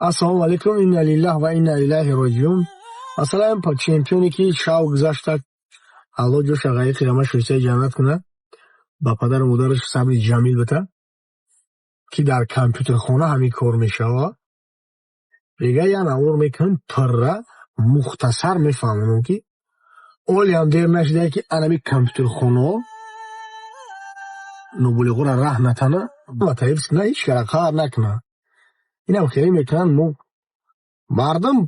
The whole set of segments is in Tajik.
Ассалому алайкум, инна лиллаҳ ва инна илайҳи роҷиун. Масалан, чемпионе ки шав гузашта, Аллоҳ ҷоша ғариқи рамаш шоистаи ҷаннат кунад, ба падару модараш сабри ҷамил бита, ки дар компютерхона ҳамин кор мешавад. Мега, як навор мекунам, пурра мухтасар мефаҳмонам, ки олиам дер нашидае, ки анами компютерхонаҳо ноболиғоро раҳ натана ва таҳифз кунад, ҳеҷ кара қаҳр накунад. Инам хеле мекунанд, мо мардум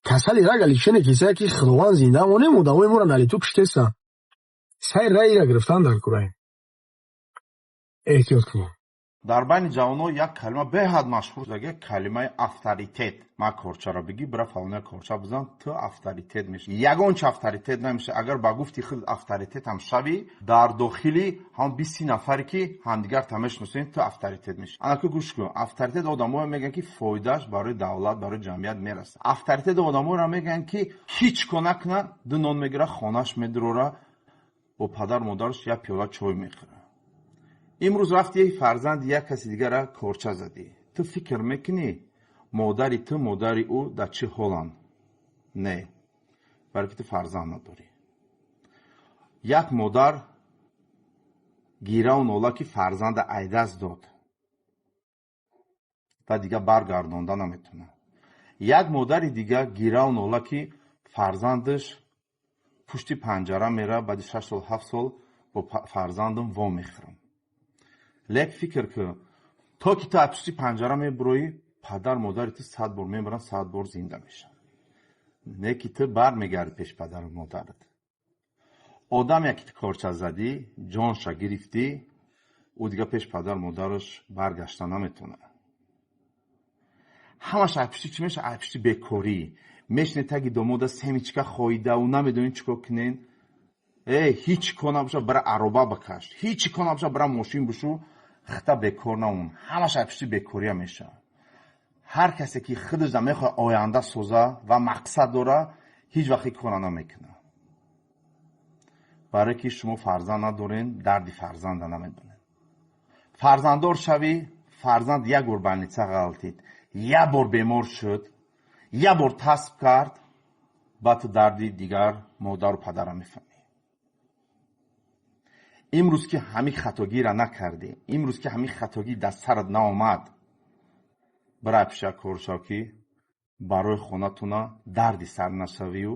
касали рага лечение кисае, ки Худованд зинда монем, одамои моро налиту куштестанд. Сари раира гирифтан дар кӯраи. Эҳтиёт кунед. Дар байни ҷавонҳо як калима беҳад машҳур шуда, калимаи авторитет. Ма корчаро бигӣ, бира фалония корча бизан, ту авторитет мешавӣ. Ягон чи авторитет намешавӣ. Агар ба гуфти худ авторитетам шавӣ, дар дохили ҳам 20 нафаре, ки ҳамдигарта мешиносем, ту авторитет мешавӣ. Анаку гӯш кун, авторитет одамое мегӯянд, ки фоидааш барои давлат, барои ҷамъият мерасад. Авторитет одамоеро мегӯянд, ки ҳеҷ кор накунад, ду нон мегирад, хонааш медурора, бо падару модараш як пиёла чой мехӯрад. Имрӯз рафти фарзанди як каси дигара корча задӣ. Ту фикр мекунӣ, модари ту, модари ӯ дар чӣ ҳоланд? Не, барои ки ту фарзанд надорӣ. Як модар гираву нола, ки фарзанда айдаст дод ва дигар баргардонда наметавонад. Як модари дига гираву нола, ки фарзандаш пушти панҷара мера, баъди 6 сол, 7 сол бо фарзандам вомехӯрам. Лек фикр кун, то ки ту аз пушти панҷара мебуроӣ, падар модари ту 100 бор мемиранд, 100 бор зинда мешаванд. Не ки ту бармегардӣ пеши падару модарат. Одаме ки ту корча задӣ, ҷонша гирифтӣ, ӯ дига пеши падару модараш баргашта наметавонад. Ҳамаш аз пушти чӣ мешавад? Аз пушти бекорӣ. Мешине таги домода, семечка хоидаву намедонед чӣ кор кунен. Э, ҳеҷ кор набошад, бира ароба бикаш, ҳеҷ кор набошад, бира мошин бушу, хита бекор намон. Ҳамаш аз пушти бекория мешавад. Ҳар касе ки худашда мехоҳад оянда соза ва мақсад дора, ҳеҷ вақт ин корро намекунад. Барое ки шумо фарзанд надорен, дарди фарзанда намедонед. Фарзанддор шавӣ, фарзанд як бор больница ғалтид, як бор бемор шуд, як бор тасб кард, баъд ту дарди дигар модару падарро мефаҳмӣ. Имрӯз ки ҳамин хатогиро накардӣ, имрӯз ки ҳамин хатогӣ дар сарат наомад, бира пеша кор шав, ки барои хонатуна дарди сар нашавию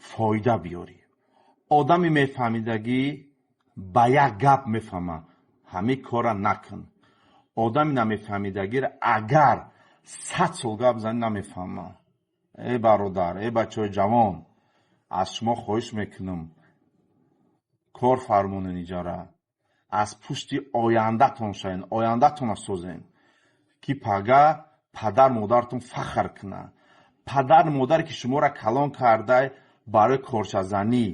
фоида биёрӣ. Одами мефаҳмидагӣ ба як гап мефаҳмад, ҳамин корра накун. Одами намефаҳмидагиро агар 100 сол гап занӣ, намефаҳмад. Э бародар, э бачаҳои ҷавон, аз шумо хоҳиш мекунам, кор фармонен, иҷара аз пушти ояндатон шавен, ояндатонро созен, ки пага падар модаратон фахр кунад. Падар модаре ки шуморо калон кардай, барои корчазанӣ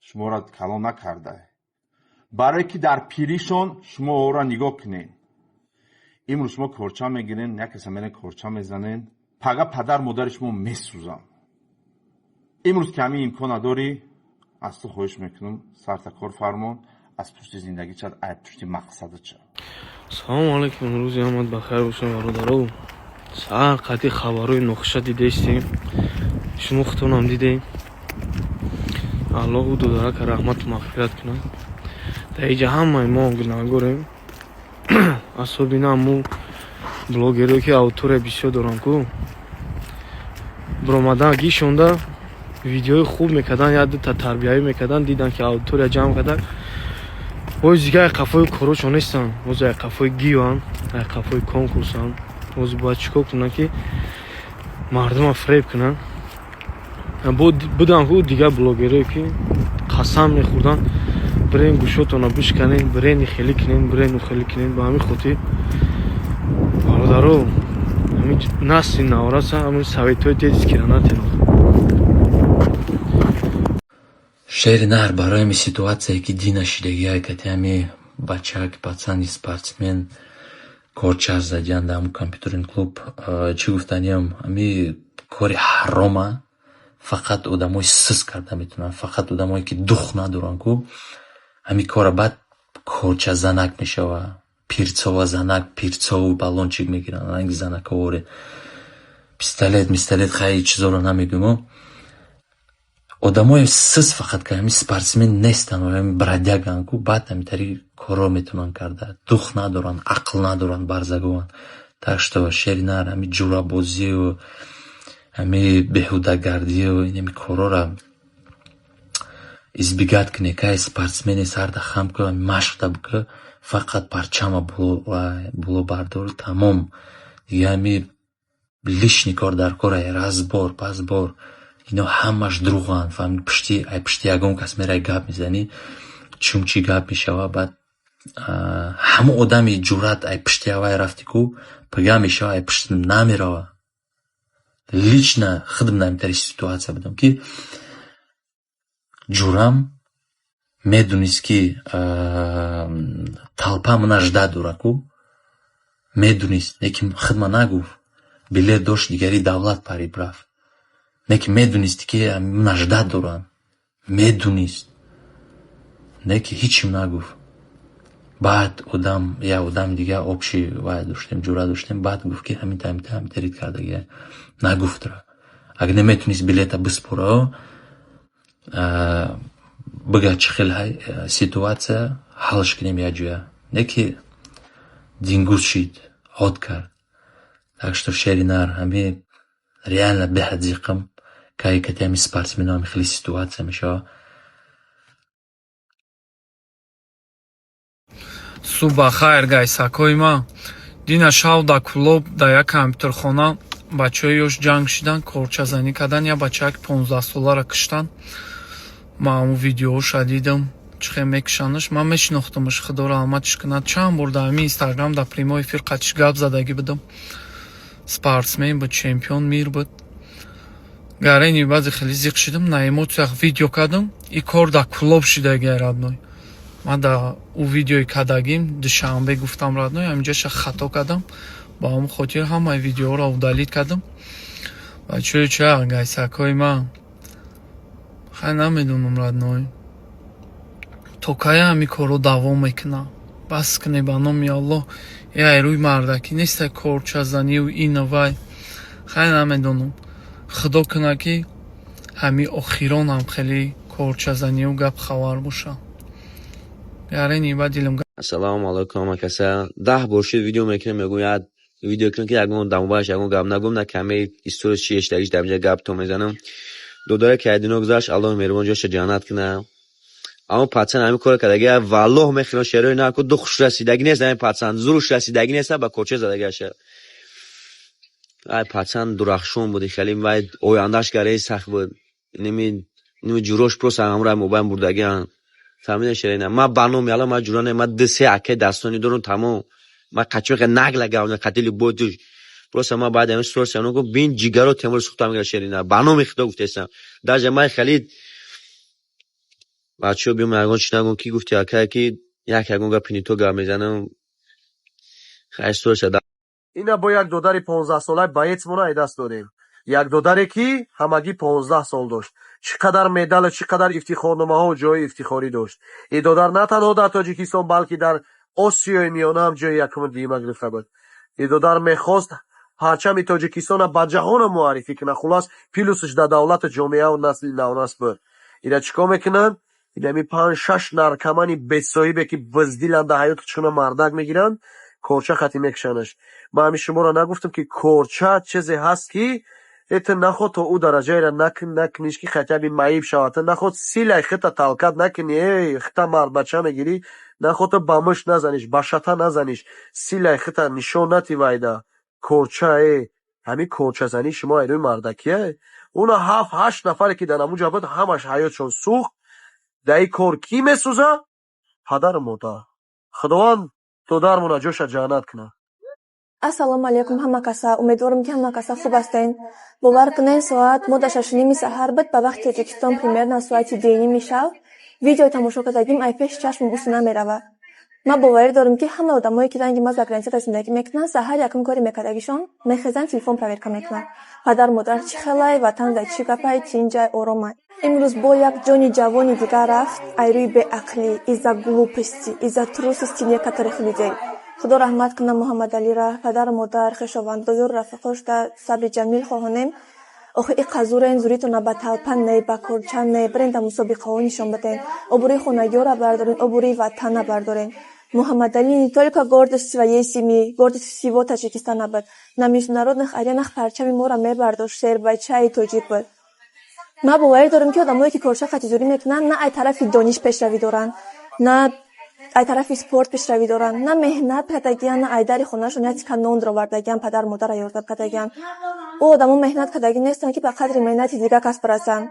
шуморо калон накардай, барое ки дар пиришон шумо ора нигоҳ кунед. Имрӯз шумо корча мегирен, як каса мерен, корча мезанен, пага падар модари шумо месӯзанд. Имрӯз ки ҳамин имкон надорӣ, аз ту хоҳиш мекунам, сарта кор фармон, аз пушти зиндагӣ чад, аз пушти мақсада чад. Салому алайкум, рӯзи омад бахайр бошем, бародаро. Саҳар қатъи хабарҳои нохуша дидаистем, шумо худтонам дидем. Аллоҳу додарака раҳмату мағфират кунад. Дар иҷа ҳамаи мо гунаҳгорем, асобина мо блогерое, ки аудитория бисёр доранд ку, биромадан гишонда видеои хуб мекардан, як дута тарбиявӣ мекардан, дидан, ки аудитория ҷамъ кардан. Боз дига қафои корочон нестанд, боз ай қафои гиёанд, ай қафои конкурсанд. Боз бояд чӣ кор кунанд, ки мардума фиреб кунанд? Будан ку дигар блогерое, ки қасам мехӯрданд: бирен гӯшотона бишканен, бирени хелӣ кунен, бирену хелӣ кунен. Ба ҳамин хотир, бародаро, ҳамин насли навраса ҳамин советҳои детскийра натенад. Шери нар, барои ҳами ситуатсие, ки дина шидагиай, кати ҳами бачак, пацани спортсмен корча задиян дар ҳамун компютерный клуб, чӣ гуфтаниям? Ҳами кори ҳарома фақат одамои сис карда метавонанд, фақат одамое, ки дух надоранд ку ҳами кора. Баъд корча занак мешава, перцова занак, перцовый баллончик мегиранд, ранги занаковоре. Пистолет, мистолет, хай, чизоро намегӯмо. Одамои сис фақат ки ҳами спортсмен нестанд, ҳами бродяганд ку, баъд ҳамитари корро метавонанд карда. Дух надоранд, ақл надоранд, барзагованд. Так что, шери нар, ҳами ҷурабозию ҳами беҳудагардию инами коррора избегать кунед. Кай спортсмени, сарда хам ку, машқта бикӯ, фақат парчама боло бардор, тамом. Дига ҳами лишний кор дар кор, разбор, пазбор, ино ҳамаш дурӯғанд. Фаҳмиди, пушти ай пушти ягон кас меравӣ, гап мезанӣ, чунчи гап мешава. Баъд ҳамон одами ҷуръат ай пушти авай рафти ку, пага мешава, ай пушти намерава. Лично худам дар ҳамин ситуация будам, ки ҷурам медонист, ки толпа мана ждать дора ку, медонист, лекин худма нагуфт. Билет дошт, дигари давлат парид, рафт, не ки медонисти, ки мана ждать доранд, медонист, не ки ҳичим нагуфт. Баъд одам, як одами дига, общий вай доштем, ҷура доштем, баъд гуфт, ки ҳамин ҳамин ҳамин кардагия. Нагуфтра. Агар наметонист билета биспора, бигӯ, чӣ хел ситуация, ҳалш кунем якҷоя. Не ки дингуз шид, ҳод кард. Так что, шери нар, ҳами реально беҳад зиқам, кай кати ҳами спортсмено ҳами хеле ситуация мешавад. Субҳ бахайр, гайсакҳои ман. Дина шав дар клуб, дар як компютерхона бачаҳои ёш ҷанг шидан, корчазанӣ кардан, як бачаак 15-соларо куштанд. Ман ҳамун видеоҳоша дидам, чӣ хел мекушанаш. Ман мешинохтамаш, худо раҳматш кунад. Чанд бор дар ҳамин инстаграм дар прямой эфир қатиш гап задагӣ будам. Спортсмен буд, чемпион мир буд. Гарени баъзе хеле зиқ шидам, на эмоциях видео кардам. И кор дар клуб шидагия, родной. Ман дар ӯ видеои кардагим Душанбе гуфтам, родной, ҳаминҷаша хато кардам. Ба ҳамон хотир ҳамаи видеоҳоро удалить кардам. Бачаҳои ча, гайсакҳои ман, хай, намедонам, родной, то кая ҳамин корҳо давом мекунад. Бас кунед, ба номи Аллоҳ. Ай рӯи мардакӣ неста корчазанию ину вай. Хай, намедонам, худо кунад, ки ҳамин охиронам хеле корчазанию гап хабар бошад. Гарени ба дилам. Ассалому алайкум, ҳама каса. 10 бор шуд, видео мекунем, мегӯям, як видео кунем, ки ягон дамобаш ягон гап нагӯм, на каме история чи эштагиш дар инҷа гап то мезанам. Додаре ки айдино гузашт, Аллоҳ меҳрубон ҷоша ҷаннат кунад. Аммо пацан ҳамин кора кардаги, валлоҳ мехӯрам, шерои наку духш расидагӣ нест, ҳамин пацан зуруш расидагӣ нест, ба корча задагаша. Ай пацан дурахшон буд, хеле вай ояндаш гараи сахт буд. Ними ҷурош просто ҳамроҳ мобайн бурдагианд. Фаҳмида, шерина? Ман ба номи Аллоҳ, ман ҷура не, ман ду се акаи дастони дорам, тамом. Ман қачоқе нагла гавна қати любой душ. Просто ман баъд ҳамин сторис гуфт, бин, ҷигаро Темур сухта мегирад, шерина. Ба номи Худо гуфтесам. Даже ман хеле бачаҳо биём, ягон чи нагӯм, ки гуфти акае, ки як ягон гапи нито гап мезанам. Хай, сториса. Ина бо як додари 15-солаи боецмона ай даст додем. Як додаре, ки ҳамагӣ 15 сол дошт. Чӣ қадар медалу чӣ қадар ифтихорномаҳо, ҷои ифтихорӣ дошт. Ин додар на танҳо дар Тоҷикистон, балки дар Осиёи Миёна ҳам ҷои якуму дуюма гирифта буд. Ин додар мехост парчами Тоҷикистонро ба ҷаҳона муаррифӣ кунад. Хуллас, плюсш дар давлату ҷомеаву насли навнасл буд. Ина чӣ кор мекунанд? Инами панҷ шаш наркомани бесоҳибе, ки буздиланд, дар ҳаёти худшона мардак мегиранд, корча хати мекушанаш. Ман ҳамин шуморо нагуфтам, ки корча чизе ҳаст, ки ту нахоҳ то ӯ дараҷаеро накуниш, ки хотя бы маиб шавад. Ту нахоҳ силаи худта талкат накунӣ, эй, худта мардбача мегирӣ, нахоҳ ту ба мушт назаниш, ба шата назаниш, силаи худта нишон натӣ вайда. Корча, э, ҳамин корчазании шумо айрӯи мардакие? Уна ҳафт ҳашт нафаре, ки дар ҳамунҷа буд, ҳамаш ҳаётшон сӯхт. Дар ин кор кӣ месӯзад? Падару модар. Худованд додармона ҷоша ҷаннат кунад. Ассалому алайкум, ҳама каса. Умедворам, ки ҳама каса хуб ҳастен. Бовар кунед, соат мо дар 6:30 саҳар буд, ба вақти Тоҷикистон примерно соати 2:30 шав, видео тамошо кардагим ай пеши чашмам усу намерава. Ман боварӣ дорам, ки ҳама одамое, ки ранги ма за границада зиндагӣ мекунанд, саҳар якум коре мекардагишон, мехезанд, телефон проверка мекунанд. Падару модар чӣ хелай, ватан дар чӣ гапай, тинҷай, оромай. Имрӯз бо як ҷони ҷавони дигар рафт ай рӯи беақлӣ, из-за глупости, из-за трусости некоторых людей. Худо раҳмат кунад Муҳаммадалира, падару модар, хешовандо, ёру рафиқошда сабри ҷамил хоҳонем. Охи иқа зурен, зуритона ба талпа не, ба корча не, бирен дар мусобиқаҳо нишон биден. Обрӯи хонагиёра бардорен, обрӯи ватана бардорен. Муҳаммадали не только гордость своей семьи, гордость всего Таджикистана буд. На международных аренах парчами моро мебардошт, шербачаи тоҷик буд. Ман боварӣ дорам, ки одамое, ки корча қатизурӣ мекунанд, на ай тарафи дониш пешравӣ доранд, на ай тарафи спорт пешравӣ доранд, на меҳнат кардагиян, на ай дари хонаашон як тика нон даровардагиян, падару модарро ёрдам кардагиян. Ӯ одамо меҳнат кардагӣ нестанд, ки ба қадри меҳнати дигар кас бирасанд,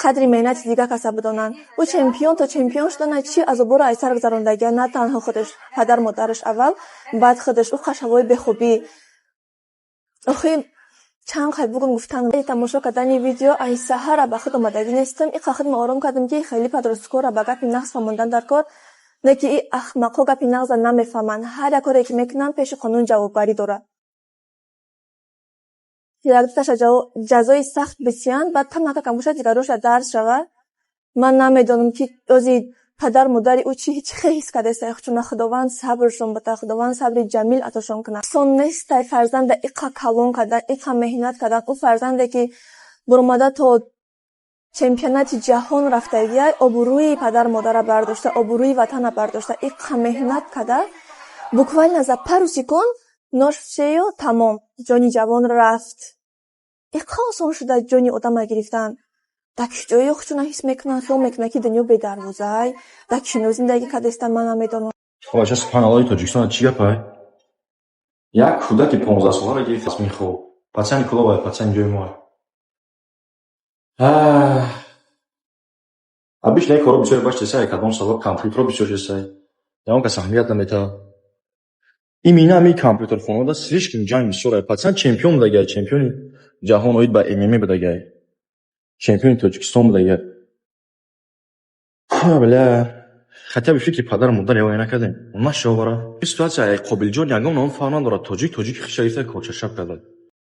қадри меҳнати дигар каса бидонанд. Ӯ чемпион то чемпион шудана чӣ азобҳоро аз сар гузарондагиян, на танҳо худаш, падару модараш аввал, баъд худаш, ӯ қашавҳои бехобӣ. Охи чанд қай бугум гуфтан, тамошо кардани видео ай саҳара ба худ омадагӣ нестам. Иқа худма ором кардам, ки хеле подросткора ба гапи нағз фаҳмондан дар кор не, ки и ахмақҳо гапи нағза намефаҳманд. Ҳар як коре, ки мекунанд, пеши қонун ҷавобгарӣ дорад. Якдуташа ҷазои сахт бисиянд, баъд камакакам бошад, дигароша дарс шавад. Ман намедонам, ки ози падару модари ӯ чӣ хел ҳис кардааст, чуна Худованд сабршон бата, Худованд сабри ҷамил атошон кунад. Осон нестай фарзанда иқа калон кардан, иқа меҳнат кардан. Ӯ фарзанде, ки буромада то чемпионати ҷаҳон рафтагиай, обрӯи падару модара бардошта, обрӯи ватана бардошта, иқа меҳнат карда, буквально за пару секунд нож в шею, тамом, ҷони ҷавон рафт. Иқа осон шуда ҷони одама гирифтан. Дар ҷое худшона ҳис мекунанд, хиёл мекунанд, ки дунё бедарвозай, дар кино зиндагӣ кардастанд, ман намедонам. Бача, субҳаналлоҳи, Тоҷикистон чӣ гапай? Як кӯдаки 15-соларо гирифт аз михоб. Пацани Кӯлобай, пацани ҷои моа. Обычно ин корро бисёре баш чесай, кадом сабаб компютерро бисёр чесай. Ягон кас аҳамият наметавад. Именно ҳамин компютерхонаода слишком ҷанг бисёр. Пацан чемпион будагай, чемпиони ҷаҳон оид ба ММА будагай. Чемпиони Тоҷикистон будагай. Бля, хотя бы фикри падару модар ягон накардем. Нашовара. Ин ситуация Қобилҷон ягон ном фарқ надорад. Тоҷик тоҷики хиша гирифта корчашаб кардад.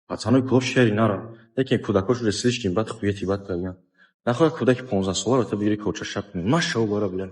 Пацанои Кӯлоб шери нара. Лекин кӯдакҳош уже слишком бад хуети бад карданд. Нахоҳад кӯдаки 15-соларо та бигири корчашаб кунӣ. Машовара, бля.